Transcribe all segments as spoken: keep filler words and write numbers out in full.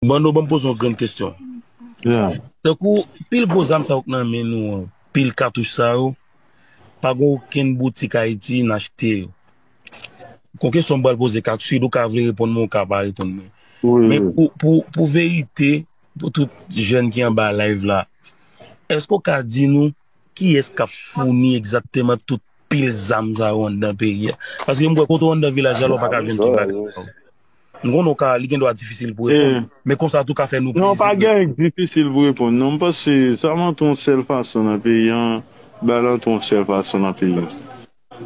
Mano, ban m poze yon grenn kesyon. Tankou pil gwo zam sa yo k nan men nou an, pil katouch sa yo, pa gen okenn boutik Ayiti n achte yo. Gon kesyon m pral poze, Kaksid, ou ka vle reponn mwen, ou ka pa reponn mwen. Men pou, pou, pou verite, pou tout jèn ki anba live la, èske w ka di nou kiyès k ap founi egzakteman tout pil zam sa yo anndan peyi a? Paske m kwè kote w anndan vilaj la, ou pa ka jwenn tout bagay sa yo. M konnen w ka, li gen dwa difisil pou reponn, men konsa tou ka fè nou plezi. Non, pa gen difisil pou reponn. Non, m panse sa m antre yon sèl fason nan peyi an, ba l antre yon sèl fason nan peyi an.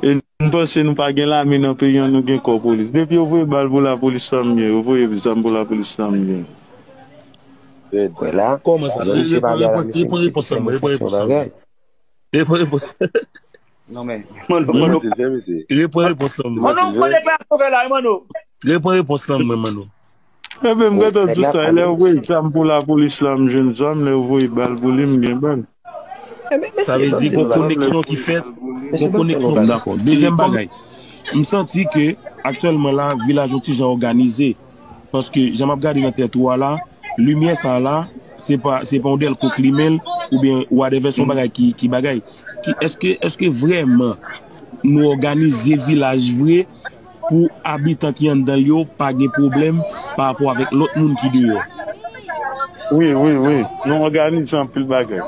E m panse nou pa gen lame nan peyi an, nou gen kò polis. Depi yo voye bal pou lapolis, sa m ye. Yo voye zam pou lapolis, sa m ye. Wè la. Kòman sa? Reponn repons lan mwen, reponn repons lan mwen. Reponn repons. Non men, Mano, Mano. Reponn repons lan mwen. Mano, mwen deklarasyon fè la, Mano. Reponn repons lan mwen, Mano. Ebyen, m gentan di sa, lè yo voye zam pou lapolis la, m jwenn zam, lè yo voye bal pou li, m gen bal. Sa vle di gon koneksyon ki fèt, gon koneksyon. Dakò. Dezyèm bagay, m santi ke aktyèlman la, vilaj yon ti jan òganize. Paske jan m ap gade nan tèt ou a la, limyè sa la, se pa, se pa yon dèlko k limen l, oubyen whatever, se yon bagay ki, ki bagay. Ki, èske, èske vrèman nou òganize vilaj vre pou abitan ki anndan l yo pa gen pwoblèm pa rapò avèk lòt moun ki deyò? Wi, wi, wi. Nou òganize anpil bagay.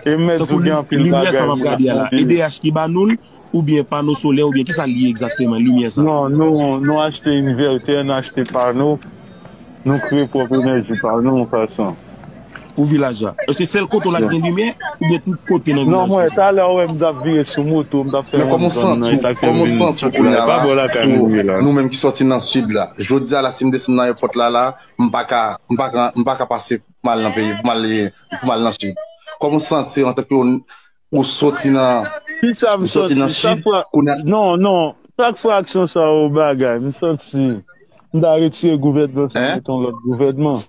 E m mèt di w gen anpil bagay. Tankou limyè sa m ap gade a la, E D H ki ba nou l, oubyen pano solè, oubyen kisa l ye egzakteman, limyè sa? Non, nou, nou achte envètè, nou achte pano, nou kreye pwòp enèji pa nou, yon fason. Pou vilaj la. Èske sèl kote w la k gen limyè, oubyen tout kote nan vilaj la? Non, mwen, talè w wè m t ap vire sou moto, m t ap fè yon zòn nan, e sa k fè m vin sou koulè a. E pa bò lakay mwen m ye la. Nou menm ki sòti nan sid la, jodi a la, si m desann nan ayewopò la, la, m pa ka, m pa ka, m pa ka pase pou m al nan peyi, pou m al, pou m al nan sid. Kòman w santi w antanke yon Ou soti nan. Kisa m soti? Chak fwa. Non, non. Chak fwa aksyon sa yo bagay, m santi m ta retire gouvènman sa, met yon lòt gouvènman.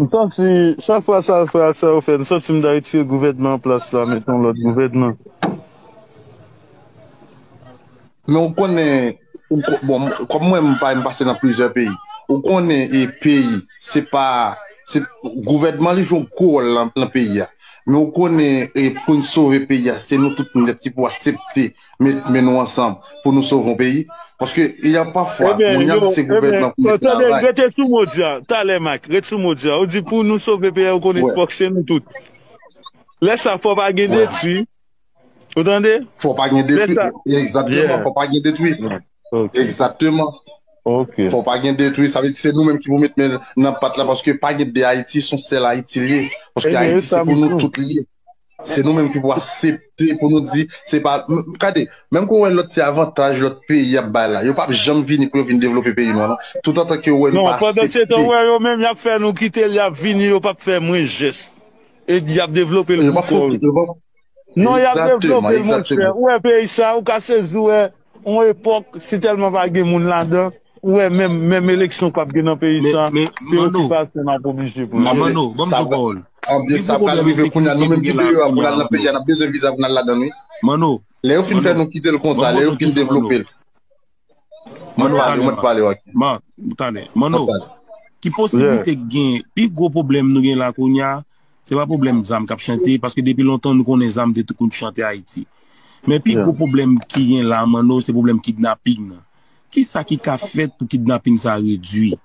M santi, chak fwa sa, fwa sa yo fè, m santi m ta retire gouvènman an plas la, met yon lòt gouvènman. Men ou konnen, ou ko- bon, kòm mwen m pa m pase nan plizyè peyi, ou konnen e peyi se pa, se gouvènman li jwe yon gwo wòl nan, nan peyi a. Men ou konnen e pou n sove peyi a se nou tout nèt ki pou aksepte met men nou ansanm pou nou sove yon peyi. Paske e a pafwa moun y ap di se gouvènman pou met travay. Rete sou mo di a, talè Mike, rete sou mo di a. Ou di pou nou sove peyi a, ou konnen fòk se nou tout. Lè sa fò pa gen detwi. Ou tande? Fò pa gen detwi. Egzakteman, fò pa gen detwi. Egzakteman. Fò pa gen detwi. Sa vle di se nou menm ki pou met men nan pat la paske pa gen de Ayiti, se yon sèl Ayiti l ye. Paske Ayiti se pou nou tout li ye. Se nou menm ki pou aksepte pou nou di se pa. Gade, menm ke w wè lòt se avantaj lòt peyi y ap bay la. Yo p ap janm vini pou yo vin devlope peyi nou an non. Toutotan ke w wè nou pa aksepte. Non, pandan se tan w wè yo menm y ap fè nou kite l, y ap vini, yo p ap fè mwens jès. E y ap devlope l pou kò yo. Non, y ap devlope l, monchè. Ou wè peyi sa, ou ka sezi, ou wè, yon epòk, si tèlman pa gen moun ladan, ou wè, menm, menm eleksyon k ap gen nan peyi sa, se yo ki pase, n ap oblije pran. Mano, ban m di w pawòl. Anbyen sa pral rive kounye a, nou menm ki deyò a, pou n al nan peyi a, n ap bezwen viza pou n al ladan l, wi. Mano, lè yo fin fè nou kite l konsa, lè yo fin devlope l. Mano, talè, Mano, talè. Mano, ki posiblite k gen, pi gwo pwoblèm nou gen la kounye a, se pa pwoblèm zam k ap chante, paske depi lontan nou konnen zam te tou konn chante Ayiti. Men pi gwo pwoblèm ki gen la, Mano, se pwoblèm kidnaping nan. Kisa ki ka fèt pou kidnaping sa redui?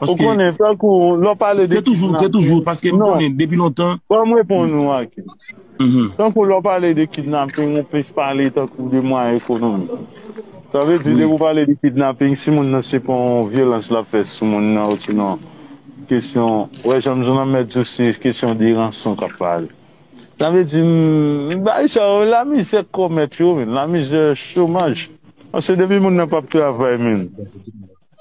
Ou konnen, tankou lè w pale de kidnaping, te toujou, te toujou, paske m konnen depi lontan. Ban m reponn ou, Aki. Tankou lè w pale de kidnaping, ou plis pale tankou de mwayen ekonomik. Sa vle di, depi w pale de kidnaping, si moun nan se pa yon vyolans l ap fè sou moun nan, osinon kesyon, wè, jan m di w nan mèt di w, se kesyon de ranson k ap pale. Sa vle di, m, bagay sa yo, lamizè k kòmèt yo, men, lamizè chomaj. Paske depi moun nan p ap travay, men.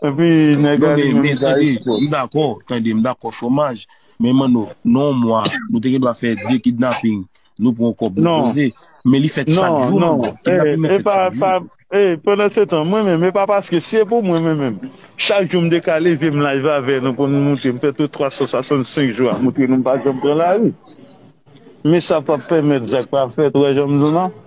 Epi nèg a li menm li pa respè. M dakò, tande, m dakò chomaj. Men Mano, nan yon mwa, nou te gen dwa fè de kidnaping. Nou pran yon kòb, nou poze. Men li fèt chak jou, Mano. Kidnaping nan fèt chak jou. E, pandan se tan, mwen menm, e pa paske si e pou mwen, mwen menm, chak jou m te ka leve, m live avè nou pou nou montre, m fè tout twa san swasannsenk jou a, montre nou m pa janm pran lari. Men sa p ap pèmèt zak pa fèt, ou wè jan m di w lan.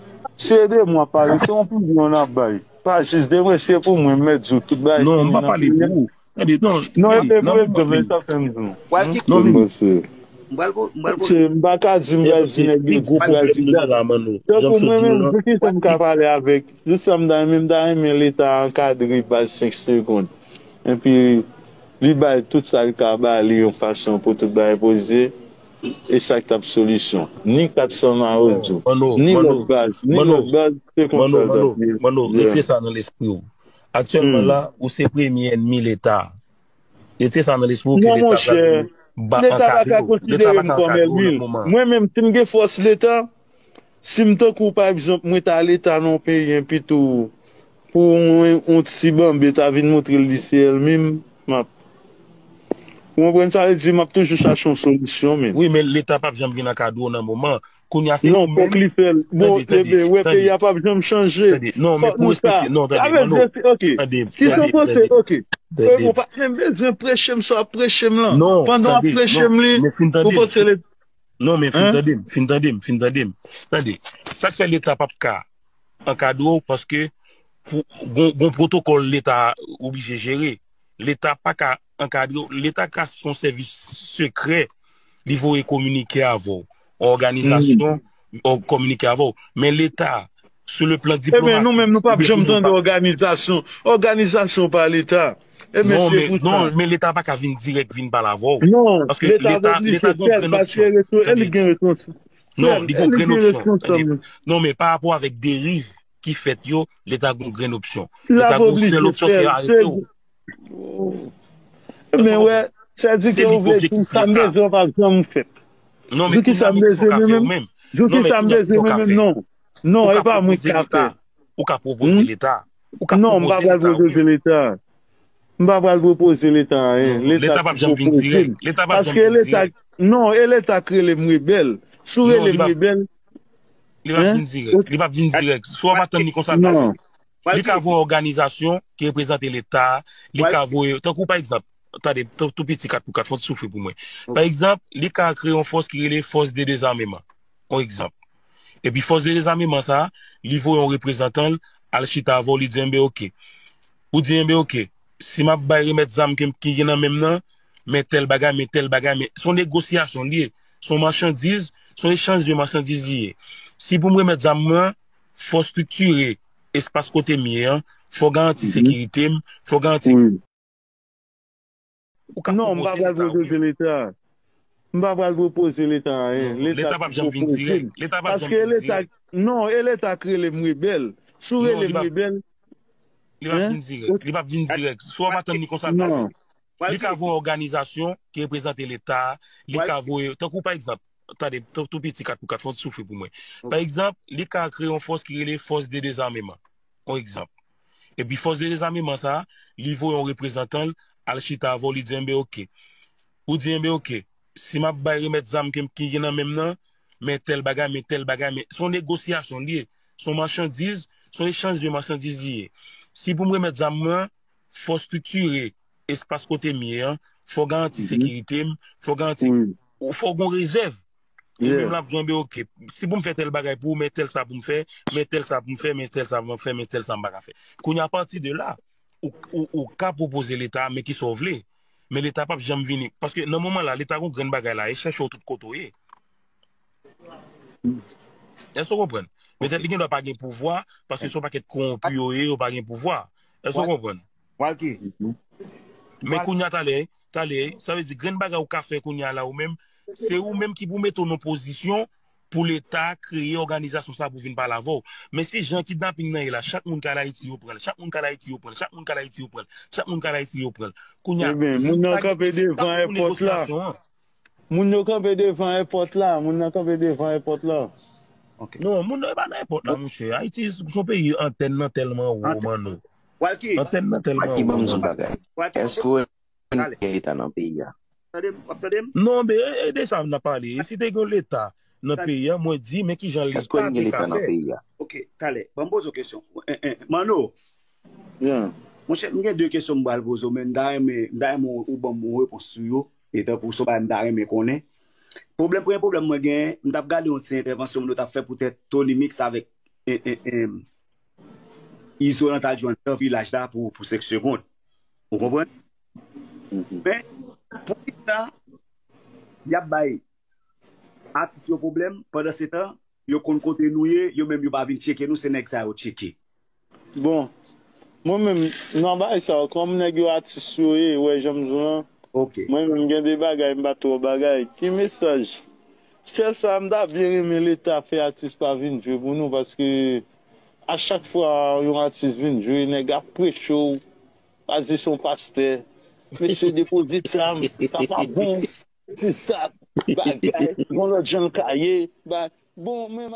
Si e de mwen ap pale, se yon prizon n ap bay. Pa jis de mwen, si e pou mwen, m mèt di w tout bagay ki gen nan peyi a. Tande, non, non, e tande, non, men, non, men, sa fè m di w. Pral ki non, men, monchè. M pral po- m pral poze. Monchè, m pa ka di m pral di nèg yo di pral di dat. Tankou mwen menm, pou ki sa m ka pale avèk, jis sa m ta renmen, m ta renmen Leta ankadre baz senk segonn. Epi, li bay tout sa l ka ba li yon fason pou tout bagay poze. E sa k t ap solisyon. Ni kat san Mawozo, ni lòt baz, ni lòt baz, se konsa l t ap ye. Manno, retire sa nan lespri w. Aktyèlman la, ou se premye ènmi Leta. Retire sa nan lespri w ke Leta pral vin ba- ankadre w. Leta pa ka ankadre w nan moman. Mwen menm, si m gen fòs Leta, si m tankou, pa egzanp, mwen ta Leta nan yon peyi, enpi tou, pou yon, yon ti banbe ta vin montre l li se ènmi m, m ap Ou konprann sa vle di, m ap toujou chache yon solisyon, men. Wi, men Leta p ap janm vin ankadre w nan moman. Kounye a se ou menm. Non, fòk li fè l. Bon, tande, tande, ebe, wè, peyi a p ap janm chanje. Tande, non, men pou respekte, non, tande, Manno. Tande, tande, tande, tande. Kisa w panse? Ok. Ebe, ou pa t menm bezwen preche m sa w ap preche m lan. Non, pandan w ap preche m li, ou panse Leta. Non, men fin tande m, fin tande m, fin tande m. Tande, sa k fè Leta p ap ka ankadre w, paske pou, gon, gon pwotokòl Leta oblije jere. Leta pa ka ankadre w. Leta ka se yon sèvis sekrè. Li voye kominike avè w. Òganizasyon, ò, kominike avè w. Men Leta, sou le plan diplomatik, nou menm, nou p ap janm tande òganizasyon. Òganizasyon pa Leta. Ebyen, se pou sa. Non, men Leta pa ka vin dirèk vin pale avè w. Non, paske Leta, Leta gon grenn opsyon. Tande. Non, li gon grenn opsyon. Tande. Non, men pa rapò avèk deriv ki fèt yo, Leta gon grenn opsyon. Leta gon sèl opsyon, se arete w. Men wè, sa di ke ou vle di sa m bezwen w p ap janm fèt. Di ki sa m bezwen mwen menm? Di ki sa m bezwen mwen menm? Non. Non, e pa mwen ki ka fè. Ou ka pwopoze Leta. Ou ka pwopoze Leta. Non, m pa pral pwopoze Leta. M pa pral pwopoze Leta anyen. Leta p ap janm vin dirèk. Leta p ap janm vin dirèk. Paske Leta, non, e Leta k rele m rebèl. Si w rele m rebèl, li p ap vin dirèk. Li p ap vin dirèk. Si w ap atann li konsa, l p ap vin. Li ka voye òganizasyon ki reprezante Leta, li ka voye, tankou pa egzanp, tande, tou, tou piti kat pou kat, fò w soufri pou mwen. Pa egzanp, li ka kreye yon fòs ki rele Force de Désarmement, yon egzanp. Epi fòs de dezameman sa a, li voye yon reprezantan l al chita avè w, li di, enben, oke. Ou di, enben, oke, si m ap bay remèt zam ke m, ki gen nan men m nan, men tèl bagay, men tèl bagay, men se yon negosyasyon li ye. Se yon machandiz, se yon echanj de machandiz li ye. Si pou m remèt zam mwen, fò w estriktire espas kote m ye an, fò w garanti sekirite m, fò w garanti. Ou ka pwopoze Leta, wi. Non, m pa pral pwopoze Leta. M pa pral pwopoze Leta anyen. Leta p ap janm vin dirèk. Leta p ap janm vin dirèk. Paske Leta, non, e Leta k rele m rebèl. Si w rele m rebèl, li p ap vin dirèk. Li p ap vin dirèk. Si w ap atann li konsa, l p ap fèt. Li ka voye òganizasyon ki reprezante Leta, li ka voye, tankou pa egzanp, tande, tou, tou piti kat pou kat, fò w soufri pou mwen. Pa egzanp, li ka kreye yon fòs ki rele Force de Désarmement, yon egzanp. Epi fòs de dezameman sa a, li voye yon reprezantan l al chita avè w, li di, enben, oke. Ou di, enben, oke, si m ap bay remèt zam ke m, ki gen nan men m nan, men tèl bagay, men tèl bagay, men se yon negosyasyon li ye. Se yon machandiz, se yon echanj de machandiz li ye. Si pou m remèt zam mwen, fò w estriktire espas kote m ye an, fò w garanti sekirite m, fò w garanti, ou fò w gon rezèv. E menm l ap di w, enben, oke, si pou m fè tèl bagay pou ou, men tèl sa pou m fè, men tèl sa pou m fè, men tèl sa pou m fè, men tèl sa m pa ka fè. Kounye a, apati de la, ou, ou, ou ka pwopoze Leta, men ki sa w vle. Men Leta p ap janm vini. Paske nan moman la, Leta gon grenn bagay la, e chèche w tout kote w ye. Èske w konprann? Petèt li gendwa pa gen pouvwa, paske se yon pakèt kowonpi yo ye, yo pa gen pouvwa. Èske w konprann? Walky. Men kounye a talè, talè, sa vle di grenn bagay ou ka fè kounye a la ou menm, se ou menm ki pou mete w nan pozisyon pou Leta kreye òganizasyon sa pou vin pale avè w. Men si jan kidnaping nan ye la, chak moun k al Ayiti yo pran l, chak moun k al Ayiti yo pran l, chak moun k al Ayiti yo pran l, chak moun k al Ayiti yo pran l. Kounye a, ebyen, moun nan kanpe devan èpòt la. Moun yo kanpe devan èpòt la, moun nan kanpe devan èpòt la. Non, moun nan pa nan èpòt la, monchè. Ayiti se yon peyi antèn nan tèlman wo, Manno. Walky. Antèn nan tèlman wo. Walky, ban m di yon bagay. Èske w gen Leta nan peyi a? Tande m, w ap tande m? Non, men e, e de sa n ap pale. E si te gen Leta nan peyi a, mwen di, men kijan Leta te ka fè. Ok, talè, ban m poze w kesyon. Manno, monchè, m gen de kesyon m pral poze w, men m ta renmen, m ta renmen w ban m yon repons sou yo. E tankou se yon bagay m ta renmen konnen. Pwoblèm, premye pwoblèm mwen genyen, m t ap gade yon ti entèvansyon moun yo t ap fè poutèt Tony Mix avèk, e, e, e, Izo nan t al jwenn nan vilaj la pou, pou senk segonn. Ou konprann? Men, poukisa y ap bay atis yo pwoblèm, pandan se tan, yo konn kote nou ye, yo menm yo pa vin tcheke nou, se nèg sa yo tcheke. Bon, mwen menm, nan bagay sa yo, kòm nèg yo atis yo ye, wè jan m di w lan, Ok. Mwen menm gen de bagay m pa twò bagay. Ki mesaj? Sèl sa m ta byen renmen Leta fè atis pa vin jwe pou nou paske a chak fwa yon atis vin jwe, nèg ap preche w, pa di se yon pastè. Mesye depoze zam, sa pa bon. Se sa, bagay, yon lòt jan l ka ye. Ba, bon, men